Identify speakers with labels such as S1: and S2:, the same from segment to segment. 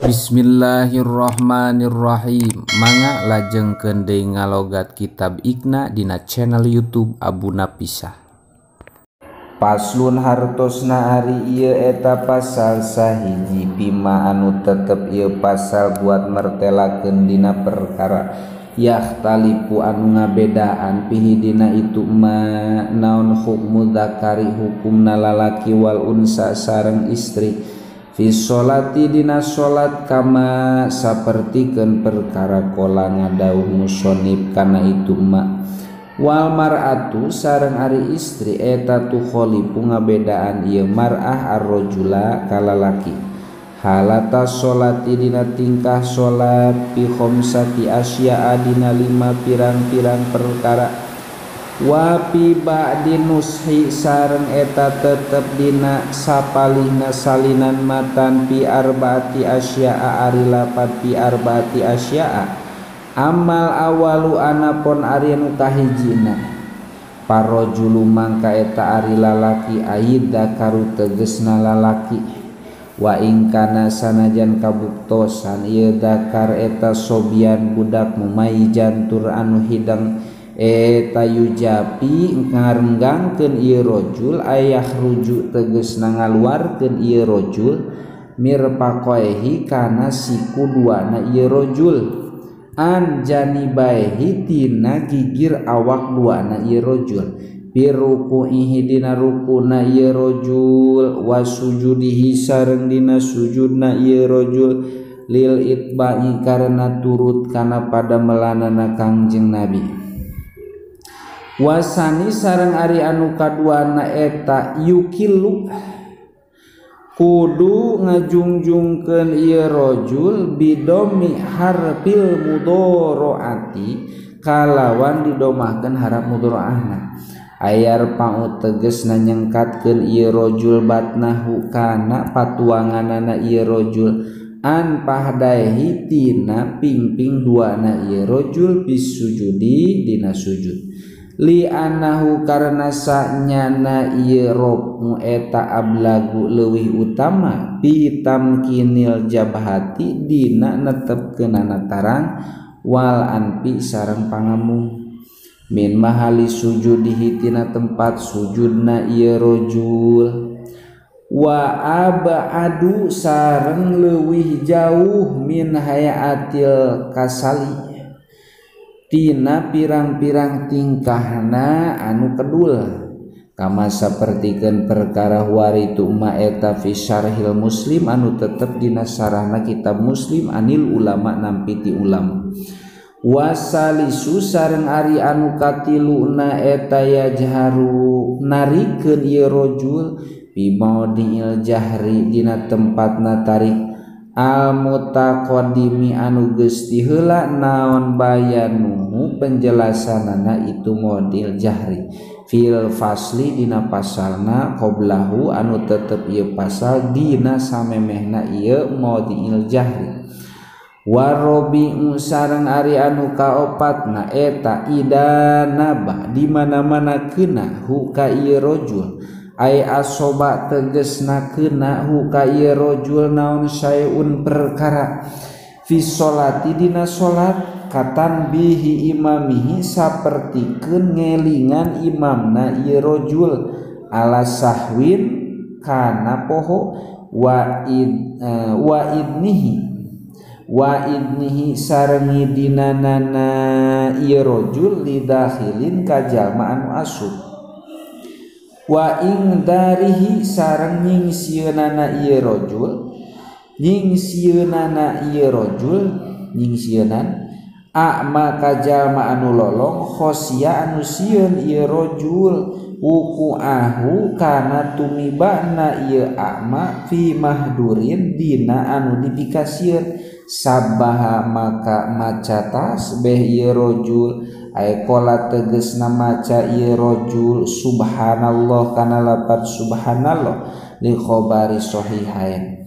S1: Bismillahirrahmanirrahim. Mangga lajengkeun deui ngalogat kitab Iqna dina channel YouTube Abu Napisah. Paslon hartosna ari ieu eta pasal sahiji bima anu tetep ieu pasal buat mertelakeun dina perkara yahtalipu anu ngabedaan pihi dina itu ma naon hukmu dzakari hukumna lalaki wal unsa sareng istri fi sholati dina sholat kama sapertikeun perkara kola ngadauh musonib kana itu ma wal mar'atu sareng ari istri eta tukholipu ngabedaan ieu mar'ah arrojula kalalaki halata sholati dina tingkah sholat fi khamsati asya'a dina lima pirang-pirang perkara wa fi ba'di nushi sareng eta tetep dina sapalihna salinan matan fi arbaati asya'a ari lapat fi arbaati asya'a amal awalu anapon ari nu kahijina parojulu mangka eta ari lalaki aida karu tegesna lalaki wa ing kana sanajan kabuktosan ieu dakar eta sobian budak mumayjan tur anu hidang eta yujapi ngarenggangkeun ieu rajul ayah rujuk tegesna ngaluarkeun ieu rajul mirpaqaihi kana siku duana ieu rajul an janibaihi tina gigir awak duana ieu rajul biruku'ihi dina rukuna ieu rajul wasujudihi sareng dina sujudna ieu rajul lil itba'i karena turut kana pada melanana Kangjeng Nabi wasani sareng ari anu kaduana eta yukilu kudu ngajungjungkeun ieu rajul bidomi harfil mudharaati kalawan didomahkeun harap mudharaahna ayar pau tegesna nyengkatkeun ieu rajul batnahu kana patuanganana ieu rajul an pahdaihi tina pingping duana ieu rajul bisujudi dina sujud li anahu karena sanyana ieu robmu eta ablagu leuwih utama pitamkinil jabhati dina netepkeunana tarang wal anpi sareng pangamung min mahali sujudihi tina tempat sujudna ieu rajul wa abadu sareng leuwih jauh min hayatil kasali tina pirang-pirang tingkahna anu kedul kama sapertikeun perkara waritu ma eta fi syarhil muslim anu tetep dina sarahna kitab muslim anil ulama nampi ti ulama wasalisu sareng ari anu katiluna eta yajharu narikeun ieu rajul bi maudhi'il jahri dina tempatna tarik al mutaqaddimi anu geus diheula naon bayanuhu penjelasanana itu modil jahri fil fasli dina pasalna qoblahu anu tetep ieu pasal dina samemehna ieu modil jahri warobi'u sareng ari anu kaopatna eta idanaba di mana-mana keuna hu ka ieu rajul ay asoba tegesna keuna hu ka ieu rajul naon syai'un perkara fi sholati dina salat katanbihi imamihi sapertikeun ngelingan imamna ieu rajul ala sahwin kana poho wa idnihi wa idnihi sareng ngidinanana ieu rajul lidakhilin ka jalma anu asup wa ing darihi sareng nyingsieunan ieu rajul nyingsieunan ieu rajul nyingsieunan a'ma ka jalma anu lolong khosya anu sieun ieu rajul wuqu'ahu kana tumibana ieu a'ma fi mahdurin dina anu dipikasieun sabaha maka maca tasbih ieu rajul ay qala tegesna maca ieu rajul subhanallah kana lapat subhanallah li khabari sahihain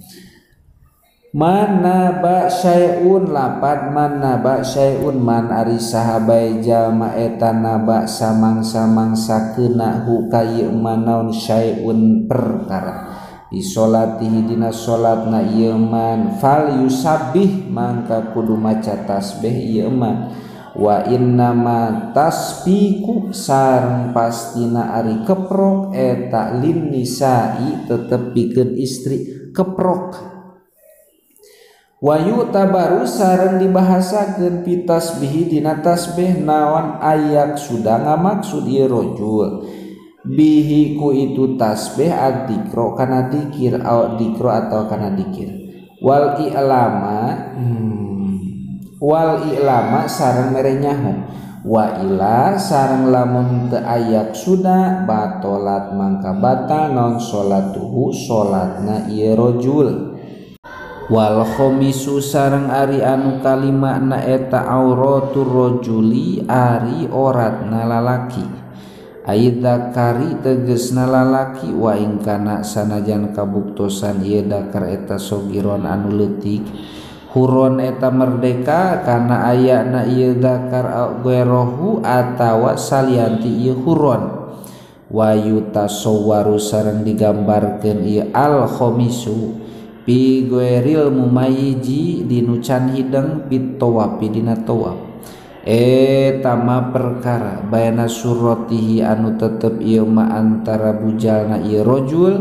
S1: mana ba syai'un lapat mana ba syai'un man ari sahabai jalma eta naba samang-samang sakeuna hu ka ieu manaon syai'un perkara Fi sholatihi dina salatna ieu man fal yusabbih mangka kudu maca tasbih ieu man wa innama tasbiku sareng pastina ari keprok eta lin nisa'i tetep pikeun istri keprok wa yutabaru sareng dibahasakeun fi tasbihi dina tasbih naon ayak sudah ngamaksud ieu rajul bihi ku itu tasbih ad-dikro kana dikir au dikro atau kana dikir wal i'lama sareng mere nyaho wa ila sareng lamun teu ayak sudah batolat mangka batal non salatuhu salatna ieu rajul wal khamisu sareng ari anu kalima na eta auratur rajuli ari oratna lalaki aidza kari tegesna lalaki wa ing kana sanajan kabuktosan ieu dakar eta sogiron anu leutik huron eta merdeka kana ayana ieu dakar guerohu atawa salianti ieu huron wa yutasawwaru sareng digambarkeun ieu al khamisu pi gueril mumayiji dinu can hideng pit tawafi dina tawaf etama perkara bayana suratihi anu tetep ieu ma antara bujalna ieu rajul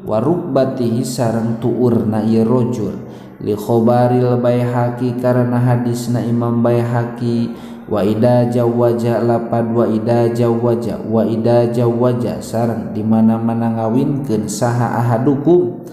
S1: wa rukbatihi sareng tuurna ieu rajul li khabaril Baihaqi karena hadisna Imam Baihaqi wa ida jawaja lapad wa ida jawaja wa ida jawaja sareng di mana-mana ngawinkeun saha ahadukum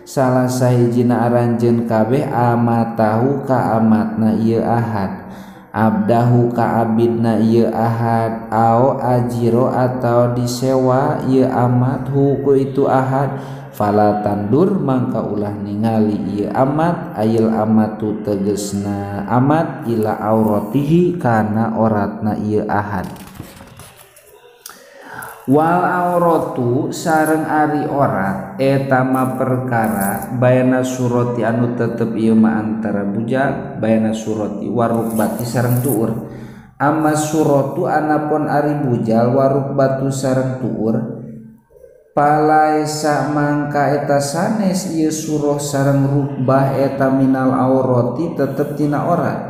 S1: salah sahijina aranjeun kabeh amatahu ka amatna ieu ahad abdahu ka abidna ieu ahad au ajiro atau disewa ieu amat huku itu ahad fala tandur mangka ulah ningali ieu amat ayil amatu tegesna amat ila auratihi kana oratna ieu ahad wal auratu sareng ari orat eta ma perkara bayana surati anu tetep ieu ma antara bujal bayana surati warukbati sareng tuur amma suratu anapun ari bujal warukbatu sareng tuur palaesa mangka eta sanes ieu surah sareng rukbah eta minal aurati tetep tina orat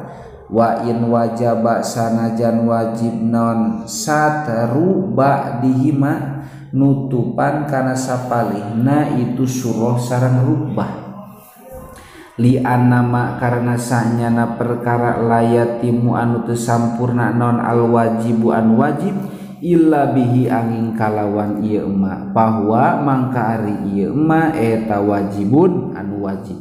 S1: wa in wajaba sanajan wajib non satru ba'dihima nutupan kana sapalihna itu surah sareng rukbah li annama karena sanyana perkara layatimu anu teu sampurna non al wajibu an wajib illa bihi angin kalawan ieu ema bahwa mangka ari ieu ema eta wajibun anu wajib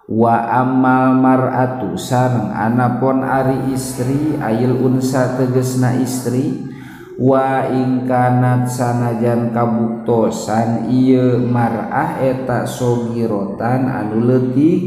S1: wa amal mar'atu sareng anapun ari istri ayil unsa tegesna istri wa ingkanat sanajan kabuktosan ieu mar'ah eta sogirotan anu leutik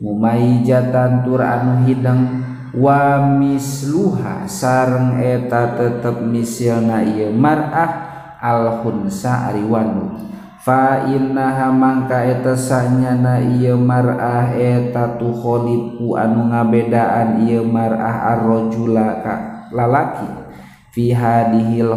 S1: mumaijatan tur anu hideng wa misluha sareng eta tetep misilna ieu mar'ah al khunsa ari wanu fa innaha mangka eta sanyana ieu mar'ah eta tukholifu anu ngabedaan ieu mar'ah arrajula ka lalaki fi hadihil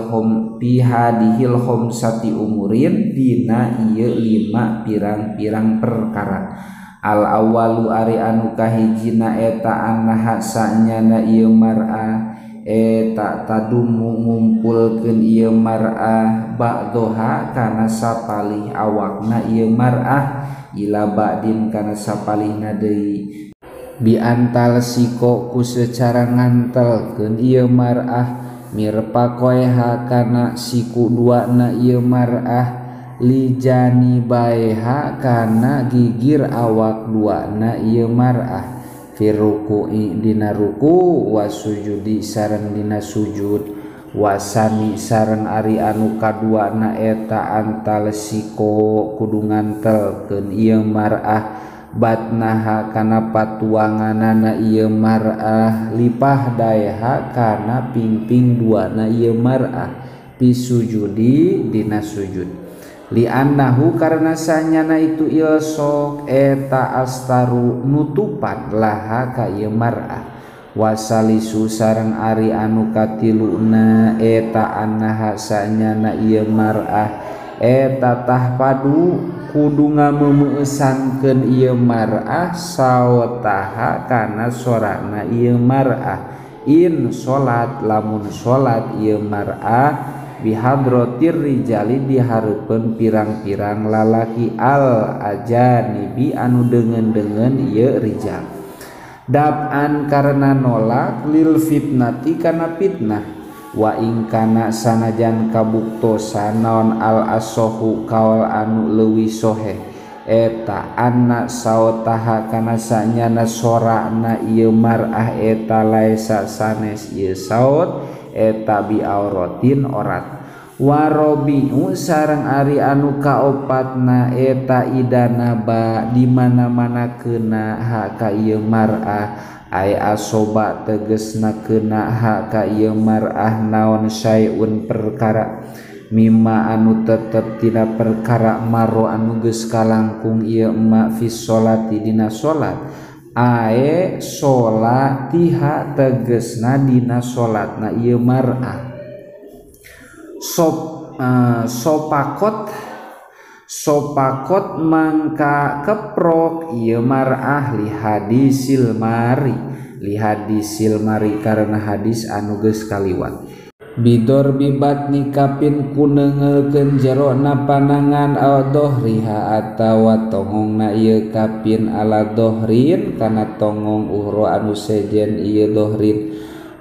S1: khomsati umurin dina ieu lima pirang-pirang perkara al awalu ari anu kahijina eta annaha sanyana ieu mar'ah eta tadumu ngumpulkeun ieu mar'ah ba'doha kana sapalih awakna ieu mar'ah ila ba'din kana sapalihna deui bi antal siko ku secara ngantelkeun ieu mar'ah mirpaqoeha kana siku duana ieu mar'ah lijani baeha kana gigir awak duana ieu mar'ah firuku'i dina ruku wa sujudi sareng dina sujud wasani sareng ari anu kaduana eta antal siko kudu ngantelkeun ieu mar'ah batnaha kana patuanganana ieu mar'ah lipah daeha kana pingping duana ieu mar'ah pisujudi dina sujud li'annahu karena sanyana itu ilsok eta astaru nutupan laha ka ieu mar'ah wasalisu sareng ari anu katiluna eta annaha sanyana ieu mar'ah Eta tah padu kudu ngameumeusankeun ieu mar'ah saotaha kana sorana ieu mar'ah in salat lamun salat ieu mar'ah bihadratir rijali dihareupeun pirang-pirang lalaki al ajanibi anu deungeun-deungeun ieu rijal dab'an karena nolak lil fitnati kana fitnah wa ing kana sanajan kabuktosan naon al asohu kaol anu leuwih soheh eta anna saotaha kana sanyana sorana ieu mar'ah eta laesa sanes ieu saot eta bi auratin orat warobiu sareng ari anu kaopatna eta idana ba di mana-mana kena hak ka ieu mar'ah ay asoba tegesna kena hak ka ieu mar'ah naon syai'un perkara mimma anu tetep tina perkara maro anu geus kalangkung ieu ma fi sholati dina salat ae sholatiha tegesna dina salatna ieu mar'ah sopakot mangka keprok ieu mar'ah li hadisil mari karena hadis anu geus kaliwat bidor bibatni kapin ku neungeulkeun jerona panangan aw dohriha atawa tongongna ieu kapin ala dohrin kana tongong uhro anu sejen ieu dohrin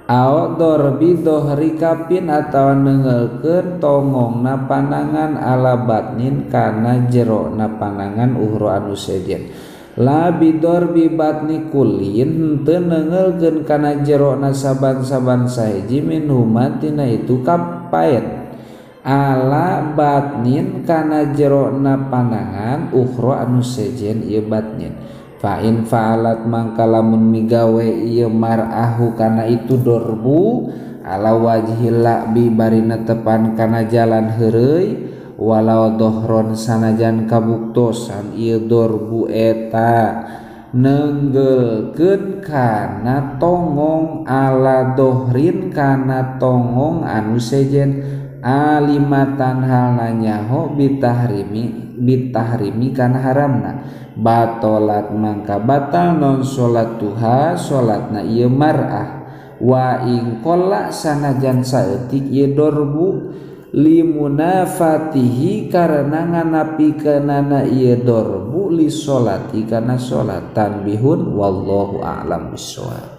S1: aw dorbi dohri kapin atawa neungeulkeun tongongna panangan ala batnin kana jerona panangan uhro anu sejen la bidor bibatni kulin teu neungeulkeun kana jerona saban-saban sahiji minhuma tina itu kapaen ala batnin kana jerona panangan ukhra anu sejen ieu batnin fa in fa'alat mangka lamun migawe ieu mar'ahu kana itu dorbu ala wajhil la'bi barina tepan kana jalan heureuy walau dohron sanajan kabuktosan ieu dorbu eta neunggeulkeun kana tongong ala dohrin kana tongong anu sejen alimatan halna nyaho bitahrimi kana haramna batolat mangka batal non salatuha salatna ieu mar'ah wa ing qalla sanajan saeutik ieu dorbu limunafatihi karena nganapikeunana ieu dorbu li sholati kana salat tanbihun wallahu a'lam bissawab.